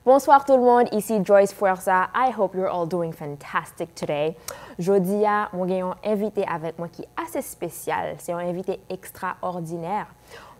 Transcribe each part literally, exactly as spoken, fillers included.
Bonsoir tout le monde, ici Joyce Fuerza. I hope you're all doing fantastic today. Jodi a, mwen gen yon envite avèk mwen ki ase espesyal. Se yon envite ekstraòdinè.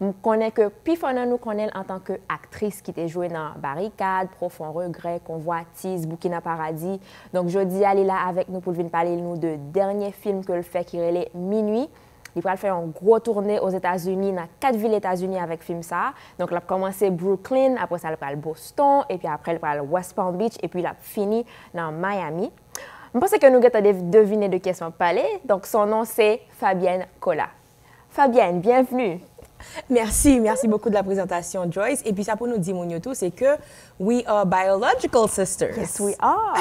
M konnen ke pifò nan nou konnen l antanke aktris ki te jwe nan Barikad, Profon Regrè, Konvwatiz, Boukina Paradi. Donk, jodi a, li la avèk nou pou l vin pale nou de dènye fim ke l fè ki rele Minuit. Li pral fè yon gwo toune Ozetazini, nan kat vil Etazini avèk fim sa a. Donk, l ap kòmanse Brooklyn, apre sa, l pral Boston, epi apre, l pral West Palm Beach, epi l ap fini nan Miami. M panse ke nou gentan dev-, devine de kiyès m ap pale. Donk, son non se Fabienne Colas. Fabienne, bienvenue. Merci, merci beaucoup de la présentation, Joyce. Epi sa pou nou di moun yo tou, se ke we are biological sisters. Yes, we are.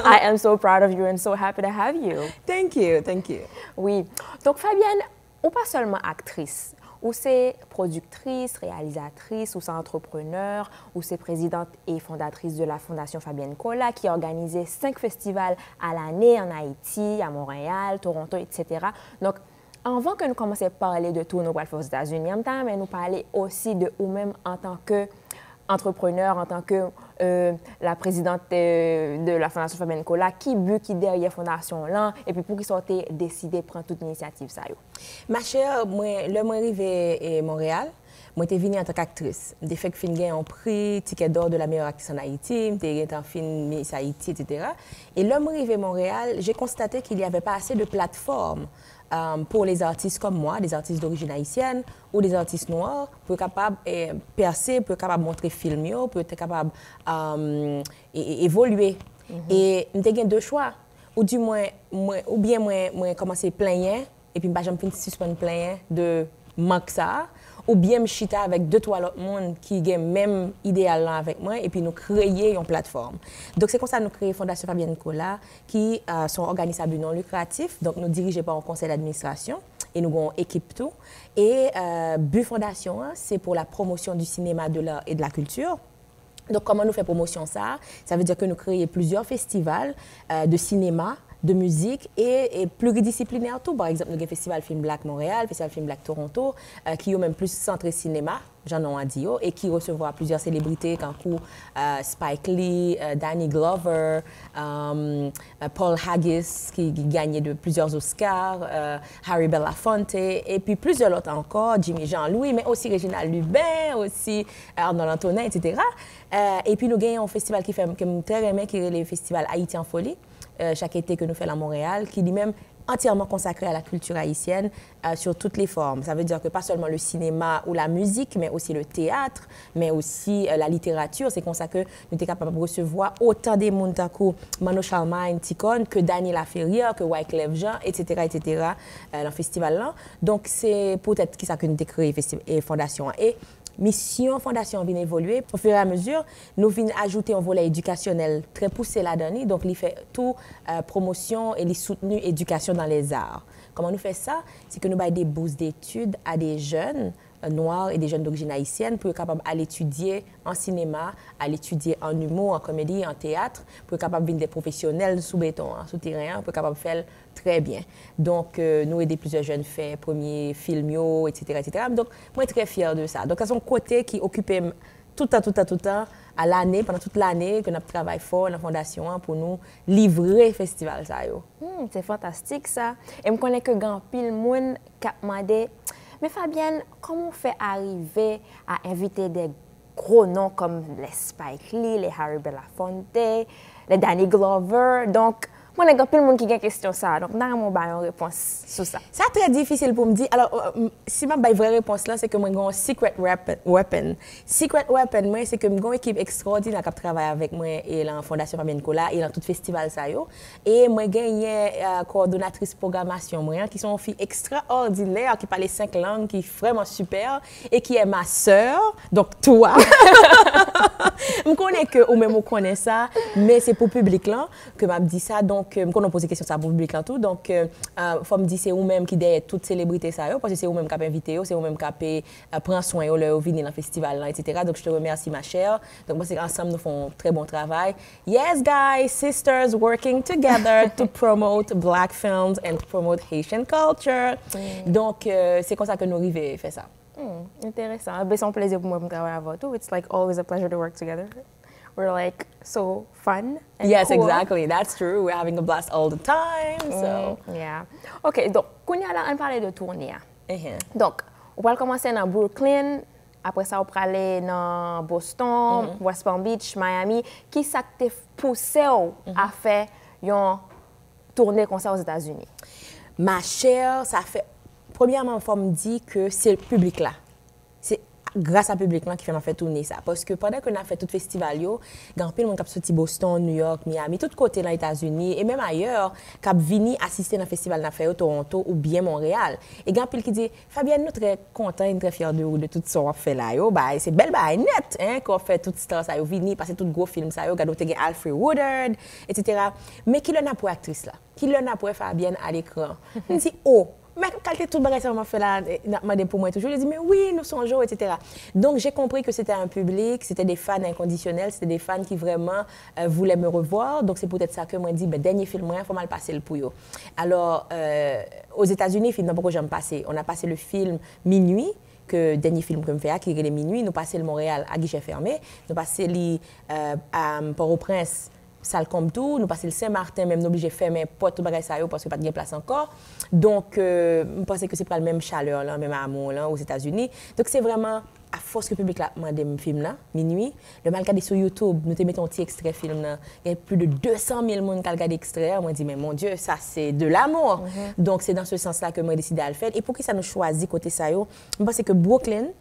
I am so proud of you and so happy to have you. Thank you, thank you. Wi. Donk, Fabienne, ou pa sèlman aktris. Ou se pwodiktris, reyalizatris, ou se antreprenè, ou se prezidant e fondatris de la Fondation Fabienne Colas, ki òganize senk festival a lane an Ayiti, a Montréal, Toronto, et cetera. Donk, anvan ke nou kòmanse pale de tou nou pral fè Ozetazini an, m ta renmen nou pale osi de ou menm antanke antreprenè, antanke, euh, la présidente, euh, de la Fondation Fabienne Colas, ki bi ki dèyè fondasyon w lan, epi poukisa w te deside pran tout inisyativ sa yo? Ma chère, mwen, lè mwen rive e, Montréal, mwen te vini antank aktris. M te fèk fin gen yon pri Ticket d'Or de la meilleure actrice en Haïti, m te gentan fin Miss Haïti, et cetera. Et lè mwen rive Montréal, j'ai constaté qu'il y avait pas assez de plateformes euh, pour les artistes comme moi, des artistes d'origine haïtienne ou des artistes noirs, pou yo kapab eh, pèse, pou yo kapab montre fim yo, pou yo te kapab um, e, e, evolye. E m te gen de chwa. Ou di mwen, mwen, oubyen mwen, mwen kòmanse plenyen, epi m pa janm fin sispann plenyen de mank sa a, oubyen m chita avèk de twa lòt moun ki gen menm ideyal lan avèk mwen, epi nou kreye yon platfòm. Donk, se konsa nou kreye Fondasyon Fabienne Colas, ki uh, se yon òganis a bi non likratif. Donk, nou dirije pa yon konsèy d'administrasyon e nou gen yon ekip tou. E uh, bi fondasyon an, se pour la promotion du cinéma, de l'art et de la culture. Donk, kòman nou fè pwomosyon sa a? Sa vle di ke nou kreye plizyè festival euh, de sinema, de mizik e, e pliridisiplinè tou. Pa egzanp, nou gen Festival Film Black Montréal, Festival Film Black Toronto, euh, ki yo menm plis santre sinema, jan non an di yo, e ki resevwa plizyè selebrite tankou euh, Spike Lee, euh, Danny Glover, euh, euh, Paul Haggis, ki, ki ganye de plizyè Oscar, euh, Harry Belafonte, epi plizyè lòt ankò, Jimmy Jean Louis, men osi Reginald Lubin, osi Arnold Antonin, et cetera. Euh, epi nou gen yon festival ki fè ke m trè renmen ki rele Festival Haïti en Folie. Euh, chak ete ke nou fè l an Montréal, ki li menm antyèman konsakre à la culture haïtienne euh, sur toutes les formes. Ça veut dire que pas seulement le cinéma ou la musique, mais aussi le théâtre, mais aussi euh, la littérature. Se konsa ke nou te kapab resevwa otan de moun tankou Manno Charlemagne Ticone, ke Dany Laferrière, ke Wyclef Jean, et cetera, et cetera, euh, nan festival lan. Donk, se poutèt ki sa ke nou te kreye festi- e fondasyon an. E misyon fondasyon an vin evolye. Au fur et à mesure, nou vin ajoute yon volè edikasyonèl trè pouse ladan li. Donk, li fè tou euh, pwomosyon e li soutni edikasyon dans les arts. Kòman nou fè sa? Se ke nou bay de bous detid a de jèn euh, nwa e de jèn d'origine haïtienne pou yo kapab al etidye an sinema, al etidye an imo, an komedi, an teyat, pou yo kapab vin de pwofesyonèl sou beton an, sou teren an, pou yo kapab fè l trè byen. Donk, euh, nou ede plizyè jèn fè premye fim yo, et cetera, et cetera. Donk, mwen trè fyè de sa. Donk, sa se yon kote ki okipe m toutan, toutan, toutan, a lane, pandan tout lane ke n ap travay fò nan fondasyon an pou nou livre festival sa yo. Hmm, se fantastik sa. E m konnen ke gen anpil moun k ap mande, men Fabienne, kòman w fè arive a envite de gwo non kòm les Spike Lee, les Harry Belafonte, les Danny Glover? Donk, mwen gen anpil moun ki gen kesyon sa, donk m ta renmen w bay yon repons sou sa. Sa trè difisil pou m di. Alò, euh, m- si m ap bay vrè repons lan, se ke mwen gen yon secret weapon. weapon. Secret weapon mwen, se ke m gen yon ekip ekstraòdinè k ap travay avèk mwen e lan Fondasyon Fabienne Colas e lan tout festival sa yo. E mwen genyen euh, kowòdonatris pwogramasyon mwen an, ki se yon fi ekstraòdinè, ki pale senk lang, ki vrèman sipè, e ki est ma sœur, donc toi. M konnen ke ou menm ou konnen sa, men se pou piblik lan ke m ap di sa. Donk, euh, m konnen w poze kesyon sa pou piblik lan tou. Donk, euh, euh, fò m di se ou menm ki dèyè tout selebrite sa yo, paske se ou menm k ap envite yo, se ou menm k ap euh, pran swen yo lè yo vini nan festival lan, et cetera. Donc, je te remercie, ma chère. Donk, mwen panse ansanm nou fè yon trè bon travay. Yes, guys, sisters working together to promote black films and to promote Haitian culture. Donk, euh, se konsa ke nou rive fè sa. Hmm, enteresan. Ebyen, se yon plezi pou mwen pou m travay avè w tou. It's like always a pleasure to work together. We're like so fun and Yes, cool. Exactly. That's true. We're having a blast all the time. So. Mm, yeah. Ok, donk, kounye a la, ann pale de toune a. Mhm. Donk, ou pral kòmanse nan Brooklyn, apre sa ou prale nan Boston, West Palm Beach, Miami. Ki sa k te pouse w a fè yon toune konsa Ozetazini? Ma chère, sa fè, premyèman, fò m di ke se piblik la. Se gras a piblik lan ki fè m ap fè toune sa. Paske pandan ke n ap fè tout festival yo, gen anpil moun k ap soti Boston, New York, Miami, tout kote nan Etazini, e menm ayè, k ap vini asiste nan festival n ap fè yo Toronto oubyen Monreyal. E gen anpil ki di, Fabienne, nou trè kontan e n trè fyè de ou, de tout sa w ap fè la yo. Bay, se bèl bagay nèt, hein, ke w ap fè tout star sa yo vini, pase tout gwo fim sa yo, gade w te gen Alfre Woodard, etsetera. Men kilè n ap wè aktris la? Kilè n ap wè Fabienne a lekran? M di, oh, men kalite tout bagay sa yo m ap fè la, eh, n ap mande pou mwen toujou. Li di, mais oui, nous songeons, etsetera. Donc, j'ai compris que c'était un public, c'était des fans inconditionnels, c'était des fans qui vraiment euh, voulaient me revoir. Donc, c'est peut-être ça que mwen di, ben, dènye fim mwen, fò m al pase l pou yo. Alors, euh, aux États-Unis, fim nan poko janm pase. On a passé le film Minuit, ke dènye fim ke m fè a, ki rele Minuit, nou pase l Monreyal a guichet fermé, nou pase li euh, a Pòtoprens, sal konb tou, nou pase l Sen Maten, menm nou oblije fèmen pòt, tout bagay sa yo, paske pa t gen plas ankò. Donk, euh, m panse ke se pral menm chalè lan, menm amour lan, Ozetazini. Donk, se vrèman, afòs ke piblik la ap mande m fim nan, Minuit, lè m al gade sou YouTube, nou te mete yon ti ekstrè fim nan, gen plis de de san mil moun k al gade ekstrè a, mwen di, men mon Dieu, ça c'est de l'amour. Donk, se dans ce sens-là ke mwen deside al fè l. E poukisa nou chwazi kote sa yo? M panse ke Brooklyn,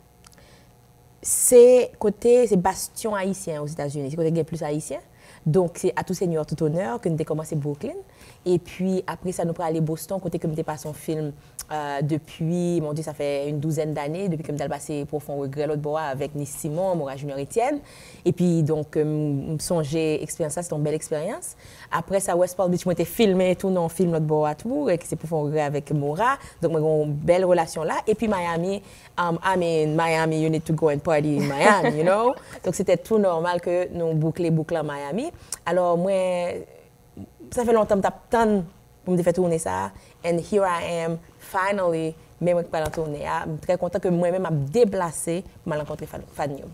se kote, se bastyon ayisyen Ozetazini, se kote gen plis ayisyen. Donk, se à tout seigneur, tout honneur ke n te kòmanse Brooklyn. Epi, apre sa, nou prale Boston, kote ke m te pase yon fim euh, depi, mon Dieu, ça fait une douzaine d'années, depi ke m t al pase Profond Regret lòt bò a avèk Nice Simon, Mora Junior Etienne. Epi, donk, euh, m m sonje eksperyans la, se te yon bèl eksperyans. Apre sa, West Palm Beach, mwen te filme tou nan yon fim lòt bò a tou, ki se Profond Regret avèk Mora. Donk, mwen gen yon bèl relasyon la. Epi Miami, um, I mean, Miami, you need to go and party in Miami, you know? Donk, se te tou nòmal ke nou boukle bouk lan Miami. Alò, mwen, sa fè lontan m t ap tann pou m te fè toune sa a. And here I am, finally, men mwen ki pral nan toune a. M trè kontan ke mwen menm ap deplase pou m al rankontre fan, fan yo.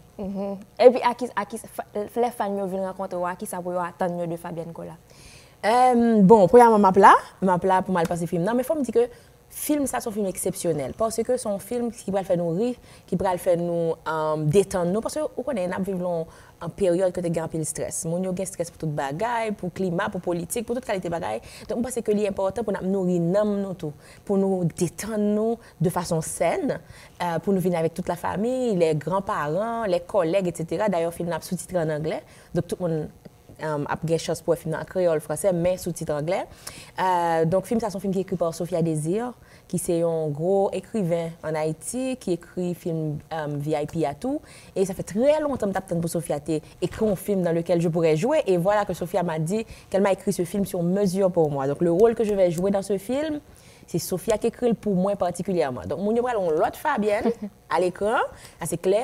Epi, a ki, a ki, fa- lè fan yo vin rankontre w, a ki sa pou yo atann yo de Fabienne Colas? Euh, bon, premyèman, m ap la. M ap la pou m al pase fim nan. Men fò m di ke fim sa se yon fim eksepsyonèl. Paske se yon fim ki pral fè nou ri, ki pral fè nou euh, detann nou. Paske ou konnen, n ap viv lan yon peryòd kote gen anpil strès. Moun yo gen strès pou tout bagay, pou klima, pou politik, pou tout kalite bagay. Donk, m panse ke li enpòtan pou n ap nouri nanm nou tou, pou nou detann nou de fason sèn, euh, pou nou vini avèk tout la fami, les grands-parents, les collègues, etsetera. Dayè, fim nan ap sou-titre an anglè. Donk, tout moun um, ap gen chans pou wè fim nan an kreyòl, fransè, men sou tit anglè. Euh, donk, fim sa se yon fim ki ekri pa Sophia Désir, ki se yon gwo ekriven ann Ayiti, ki ekri fim um, V I P a tou. E sa fè trè lontan m t ap tann pou Sophia te écrit un film dans lequel je pourrais jouer. Et voilà que Sophia m'a dit qu'elle m'a écrit ce film sur mesure pour moi. Donc, le rôle que je vais jouer dans ce film, se Sophia ki ekri l pou mwen patikilyèman. Donk, moun yo pral wè yon lòt Fabienne a lekran, sa se klè.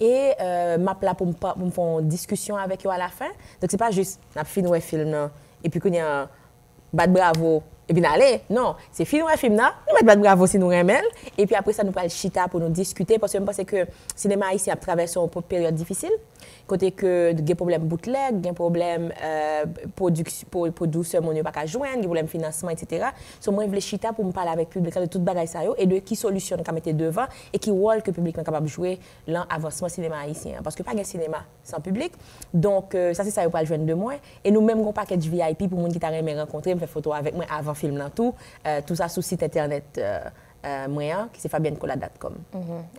E euh, m ap la pou m pa- pou m fè yon diskisyon avèk yo alafen. Donk, se pa jis n ap fin wè fim nan, epi kounye a, bat bravo, epi n ale. Non, se fin wè fim nan, nou mèt bat bravo si nou renmen l. Epi apre sa, nou pral chita pou nou diskite, paske m panse ke sinema ayisyen ap travèse yon peryòd difisil. Kote ke gen pwoblèm boutlèg, gen pwoblèm euh, pwodiks- pwo- pwodisè moun yo pa ka jwenn, gen pwoblèm finansman, etsetera. So, mwen vle chita pou m pale avèk piblik la de tout bagay sa yo e de ki solisyon nou ka mete devan e ki wòl ke piblik lan kapab jwe lan avansman sinema ayisyen an. Paske pa gen sinema san piblik. Donk, euh, sa se sa yo pral jwenn de mwen. E nou menm gen yon pakèt V I P pou moun ki ta renmen rankontre m, fè foto avèk mwen avan fim lan tou. Euh, tou sa sou sit entènèt euh, euh, mwen an, ki se fabienne colas dot com.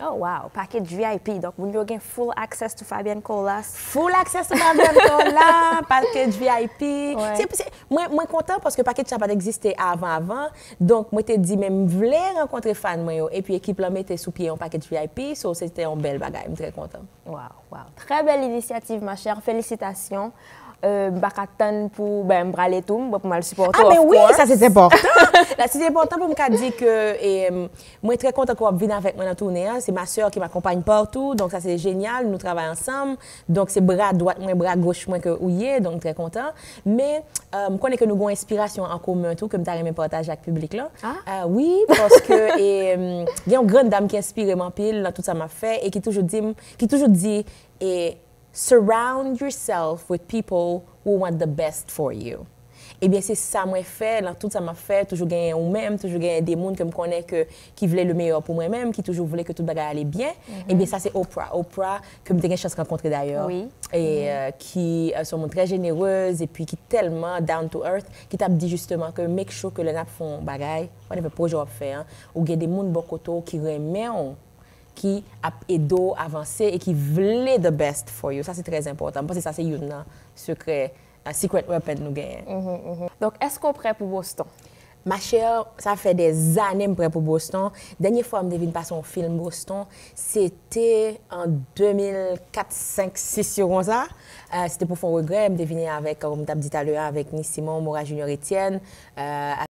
Oh, wow, package V I P. Donk, moun yo gen full access to Fabienne Colas. Full access to Fabienne Colas, package V I P. Ouais. Se- se- mwen, mwen kontan paske package sa pa t egziste avan avan. Donk, mwen te di, men m vle rankontre fan mwen yo. Epi ekip lan mete sou pye yon package V I P. So, se te yon bèl bagay. M trè kontan. Wow, wow. Très belle initiative, ma chère. Félicitations. Euh, m pa ka tann pou, ben, m prale tou, m pou m al sipòte Ah, w, men of wi, course. Sa se enpòtan. La, se enpòtan pou m ka di ke e, mwen trè kontan ke w ap vin avèk mwen nan toune an. Se ma sè ki m akonpay patou, donk sa se jenyal, nou travay ansanm. Donk se bra dwat mwen, bra goch mwen ke ou ye, donk m trè kontan. Men euh, m konnen ke nou gen yon enspirasyon an komen tou ke m ta renmen pataje ak piblik lan. Ah. Euh, wi, paske e, gen yon grann dam ki enspire m anpil nan tout sa m ap fè e ki toujou di m, ki toujou di, e Surround yourself with people who want the best for you. Ebyen, se sa mwen fè, nan tout sa m ap fè, toujou genyen ou menm, toujou genyen de moun ke m konnen ke, ki vle le meyè pou mwen menm, ki toujou vle ke tout bagay ale byen. Ebyen, sa se Oprah. Oprah, ke m te gen chans rankontre dayè. Wi. E, euh, ki, euh, se yon moun trè jenerez, epi ki tèlman down to earth, ki t ap di jisteman ke make sure ke lè n ap fè yon bagay, whatever pwojè w ap fè an, ou gen de moun bò kote w ki renmen w, ki ap ede w avanse e ki vle the best for you. Sa se trè enpòtan. M panse sa se youn nan sekrè, euh, secret weapon nou genyen. Donk, èske w prè pou Boston? Ma chère, sa fè dè zane m prè pou Boston. Dènye fwa m te vin pase yon fim Boston, se te an de mil kat, senk, sis yo konsa. Euh, se te pou fè yon regrè, m te vini avèk, kòm m t ap di talè a, avèk Ni Simon, Mora Junior Etienne, euh,